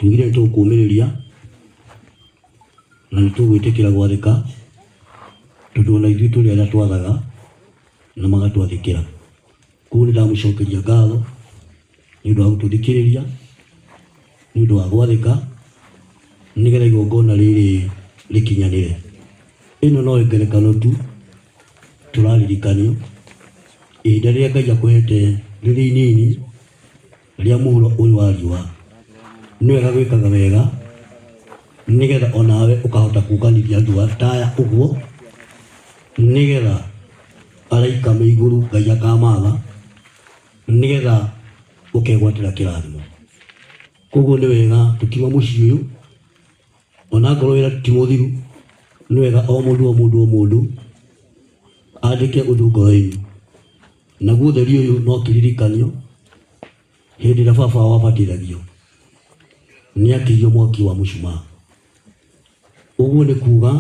Tugire nĩ tũgũkũmĩrĩria na nĩ tũgwĩtĩkĩra gwathĩka tondũ ona ithuĩ tũrĩ arĩa twathaga na magatwathĩkĩra. Koguo nĩ ndamũcokeria ngatho nĩ ũndũ wa gũtũthikĩrĩria, nĩ ũndũ wa gwathĩka nĩgetha igongona rĩrĩ rĩkinyanĩre. Ĩno no ngerekano tu tũraririkanio ihinda rĩrĩa Ngai akũhete rĩrĩ inini rĩa mũhuro ũyũ wa riũa. Nĩ wega gwĩkaga wega nĩgetha onawe ũkahota kũnganithia andũ ta aya ũguo nĩgetha araika me igũrũ Ngai akamatha nĩgetha ũkegwatĩra kĩrathimo. Koguo nĩ wega tũkiuma mũciĩ ũyũ ona akorwo wĩra ti mũthiru, nĩ wega o mũndũ o mũndũ o mũndũ andĩke ũndũ ngoro-inĩ. Naguo ũtheri ũyũ no kĩririkanio hĩndĩ ĩrĩa baba wao abatithagio nĩ akirio mwaki wa mũcumaa. Ũguo nĩ kuga